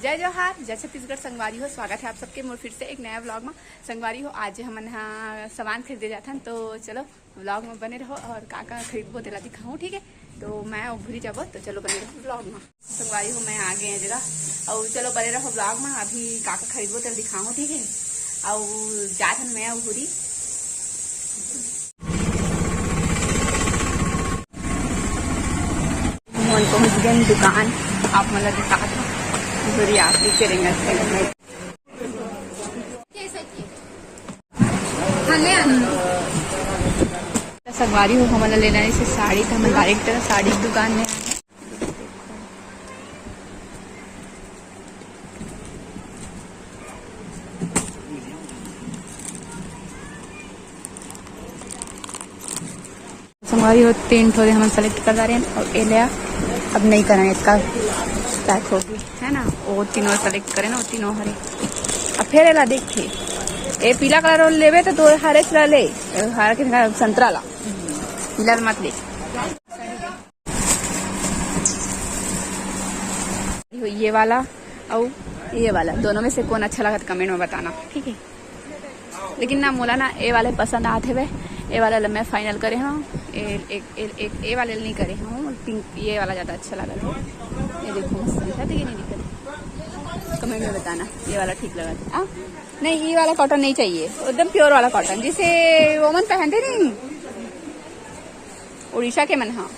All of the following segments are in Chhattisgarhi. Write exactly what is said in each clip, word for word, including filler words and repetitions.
जय जोहार, जय छत्तीसगढ़ संगवारी हो, स्वागत है आप सबके मोर फिर से एक नया व्लॉग में। संगवारी हो, आज हमन हा सामान खरीदे जाथन, तो चलो व्लॉग में बने रहो और का का खरीदबो तेला दिखाऊँ, ठीक है? तो मैं अउ भूरी जाबो, तो चलो बने रहो व्लॉग में। संगवारी हो, मैं आ गए जगह, और चलो बने रहो व्लॉग में। अभी का का खरीदबो तेला दिखाऊँ, ठीक है? और जाथन मैं अउ भूरी। हमन पहुंच गए दुकान, आप मन ला दिखात हूँ। भूरी आप पीछे रेंगत हे। संगवारी हो, हमन ला लेना हे साड़ी, तो हमन डायरेक्ट साड़ी के दुकान में आए। संगवारी हो, तीन ठो हमन सेलेक्ट कर डारे हन और ये ले आ, अब नहीं करना इसका पैक होगी, है ना? वो तीनों सेलेक्ट करे ना, वो तीनों हरे। अब फिर एला देखे, ये पीला कलर लेबे तो दो हरे चला ले, हरा के संतरा ला, पीला मत ले। ये वाला और ये वाला, दोनों में से कौन अच्छा लगा तो कमेंट में बताना, ठीक है? लेकिन ना, मोला ना ये वाले पसंद आत हवे, ये वाला ला मैं फाइनल करे हूँ। ए, एक, ए, एक, ये वाले नहीं करे हूँ, पिंक, ये वाला ज़्यादा अच्छा लगा था। ये देखो, मस्त दिखा, ये नहीं दिखा, कमेंट में बताना, ये वाला ठीक लगा था। आ? नहीं, ये वाला कॉटन नहीं चाहिए, एकदम प्योर वाला कॉटन, जिसे वोमन पहनते नहीं, उड़ीसा के मन, हाँ,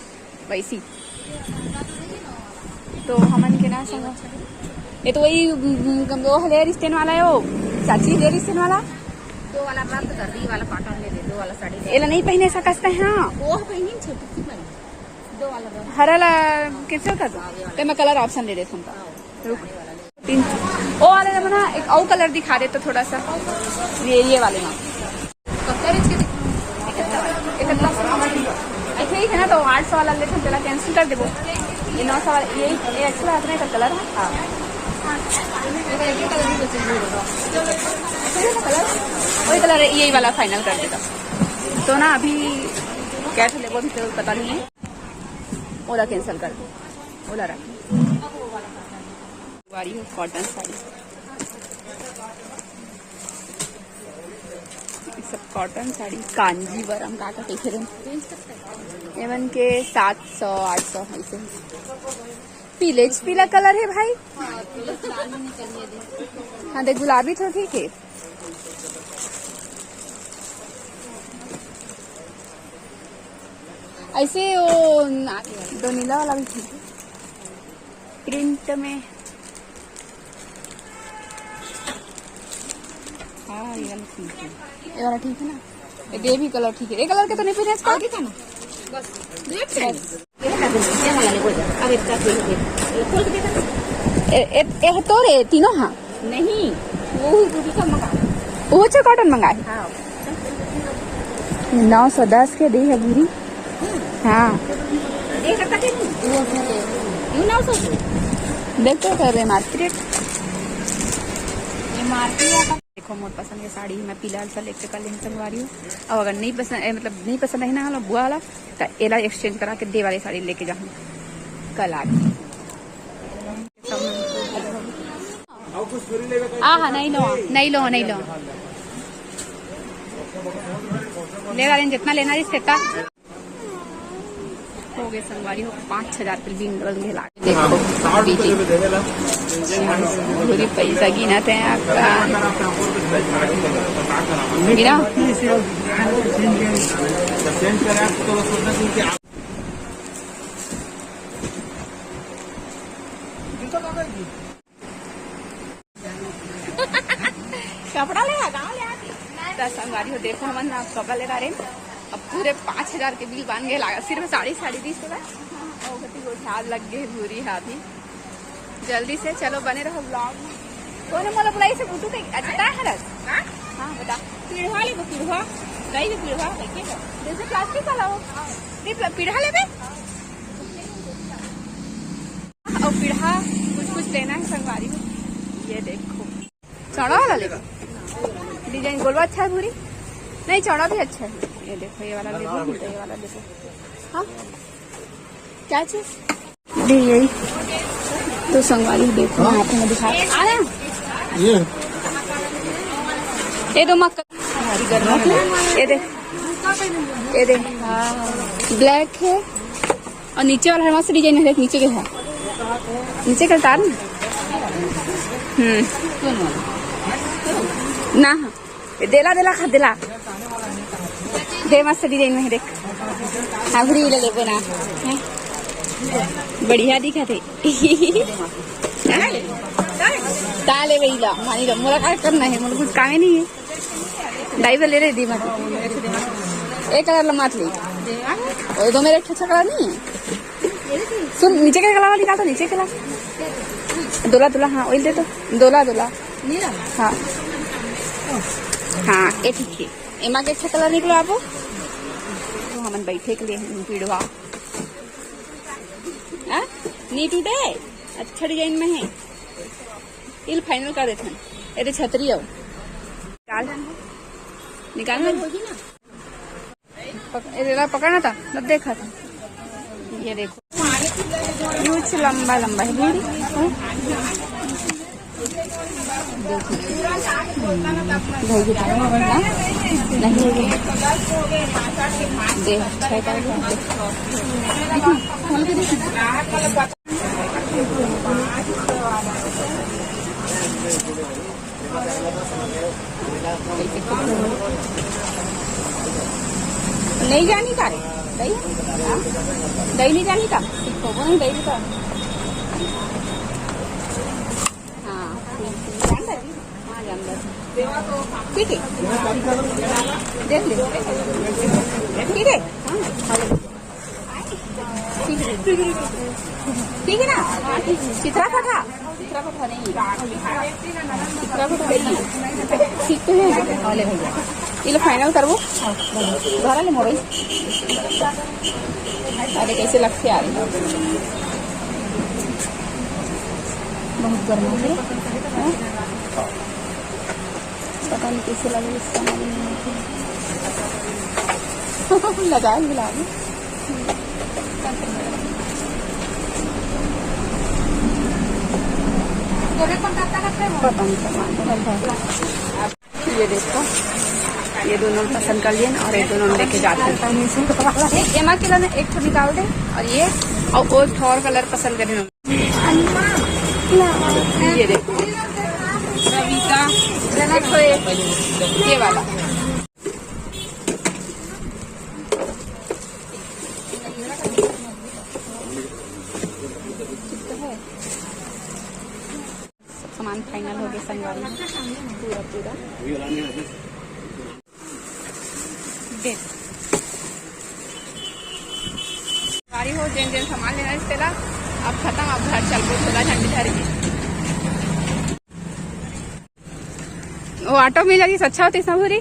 वैसी। तो हमन के ना संग, ये तो वही, उम, उम, वो हेयर स्टैंड वाला है, वो चाची हेयर स्टैंड वाला। दो वाला रद्द कर दी, वाला कॉटन ले दे, दो वाला साड़ी ले। एला नहीं पहने सकते हैं, हाँ। वो पहनी छोटी सी वाली, दो वाला रद्द। हरा ला कैंसिल कर दो, हाँ, ये वाला। तो मैं कलर ऑप्शन ले देता हूँ। हाँ, रुक। तीन, वो वाले में ना एक और कलर दिखा दे तो थोड़ा सा, ये, ये वाले में। कब का रेंज के दिखा? इकहत्तर, इकहत्तर। ऐसे ही है ना, तो आठ सौ वाला लेते हैं, चला कैंसिल कर देबो। ये नौ सौ वाला, ये, ये अच्छा लग रहा है, कलर है। हाँ। ये कलर भी बचे हुए हैं। अच्छा है ना कलर? वही कलर है, यही वाला फाइनल कर देता। तो ना अभी कैसे लेबो, अभी तो पता नहीं है। ओला कैंसिल कर दो, ओला रख। वारी हो कॉटन साड़ी, ये सब कॉटन साड़ी, कांजीवरम का का कइसे रे? एमन के सात सौ, आठ सौ ऐसे। पीले च पीला कलर है भाई। हाँ, देख, गुलाबी तो ठीक है। ऐसे वो ना, दो नीला वाला भी ठीक है। प्रिंट में, हाँ, ये वाला ठीक है। ये वाला ठीक है ना? ये भी कलर ठीक है। ये कलर के तो नहीं पहने इसको? आगे का ना? बस। दो एक पहने। बस। ये वाला ले, बोल दे। अब एक साथ ले, ये खोल के देखा। ए, ए, ए, तो रे, तीनों हाँ। नहीं, वो ही दूसरी का मंगा। वो अच्छा कॉटन मंगाए। हाँ। नौ सौ दस के दी है भूरी। हाँ। देख सकता है? वो भी दे। यू नौ सौ। देख तो कर रहे मार्केट। ये मार्केट। देखो, मोर पसंद के साड़ी मैं पीला सा लेके कर लेंगे संगवारी हूँ। और अगर नहीं पसंद, ए, मतलब नहीं पसंद है ना वाला बुआ वाला, तो एला एक्सचेंज करा के दे वाली साड़ी लेके जाऊँ कल आके। हाँ, हाँ, नहीं लो, नहीं लो, नहीं लो। ले वाले ने जितना लेना है, इससे इतना। हो गए संगवारी हो, पाँच हजार के बिल बन गए लागे। देखो, बीजी। पूरी पैसा गिना थे आपका। गिना? कपड़ा ले, गाँव ले आके। तो संगवारी हो, देखो, हमन ना कपड़ा ले डारे, अब पूरे पाँच हजार के बिल बन गए लागा, सिर्फ साड़ी, साड़ी बीस के बाद। और कति गोठियात लग गए भूरी हाथी। जल्दी से चलो, बने रहो व्लॉग में। कौन है मोला बुलाई से बुटू के? अच्छा, का हरस? हाँ? हाँ, बता। पीढ़ा ले, पीढ़ा। गई भी पीढ़ा, देखे हो? जैसे प्लास्टिक वाला हो। नहीं, प्ला-, पीढ़ा ले बे। और पीढ़ा कुछ कुछ लेना है संगवारी में। ये देखो, चौड़ा वाला लेगा। डिजाइन गोलवा अच्छा है भूरी? नहीं, चौड़ा भी अच्छा है। ये देखो, ये वाला देखो, ये वाला देखो। हाँ, क्या चीज? दी यही। तो संगवारी देखो, मैं आप लोग दिखा, ये ये दो मक्का, ये दे, ये दे, ब्लैक है। और नीचे वाला है, मस्त डिजाइन है, देख नीचे के है, नीचे के उतार ना। हम्म। ना, हाँ। देला, देला, खा देला। दे, मस्त डिजाइन में है, देख। हाँ, घुरी ले लेबे ना। हैं? बढ़िया दिखत है। ता ले वही ला, मानी ला, मोला का करना है, मोला कुछ कामे नहीं है। दाई ले ले दी मत। एक कलर ला मत ले। ओए दो मेरे अच्छा कलर नहीं है। सुन, नीचे के कलर वाली निकाल तो, नीचे के कलर। दोला, दोला, हाँ, ऑयल दे तो। दोला, दोला। हाँ। हाँ, ये ठीक है। एमा के अच्छा कलर निकलो आपो। तो हमन बैठे के लिए हैं पीड़वा। हाँ? नी टूटे? अच्छा डिजाइन में है। इल फाइनल कर देथन। ये छतरी हो। निकाल। निकाल ना। पक-, ये ला पकड़ना था, तब देखा था। ये देखो। यूं लंबा लंबा है, बूढ़ी। हाँ? नहीं, दे, अच्छा है, दे। नहीं जानी का रे? दही? हाँ? दही नहीं जानी का? ठीक हो, वो नहीं दही का। हाँ, जान दे। हाँ, जान दे। ठीक है। देख ले। ठीक है? हाँ, खा ले। ठीक है। ठीक है ना? चित्रा पठा। चित्रा पठा नहीं। चित्रा पठा नहीं। ठीक तो है। हाँ, ले भैया। ये लो फाइनल करबो। घरा ले मोबाइल। अरे कैसे लगते आ रहे। बहुत गर्म है। हाँ? पता नहीं कैसे लगे इसका, मालूम नहीं मुझे। लगाए गुलाबी। पता नहीं क्या मालूम है। ये देखो, ये दोनों पसंद कर लिए और ये दोनों लेके जाते हैं। ये, ये माँ के लिए एक ठो निकाल दे और ये, और वो एक ठो और कलर पसंद करे। ये देखो, रविका, देखो ये, ये वाला। सब सामान फाइनल हो गए संगवारी, पूरा पूरा। देख। गाड़ी हो, जेन जेन सामान लेना है तेला, अब खत्म, अब घर चलबो, झोला झंडी धर के। वो ऑटो में लगी अच्छा होती संभूरी।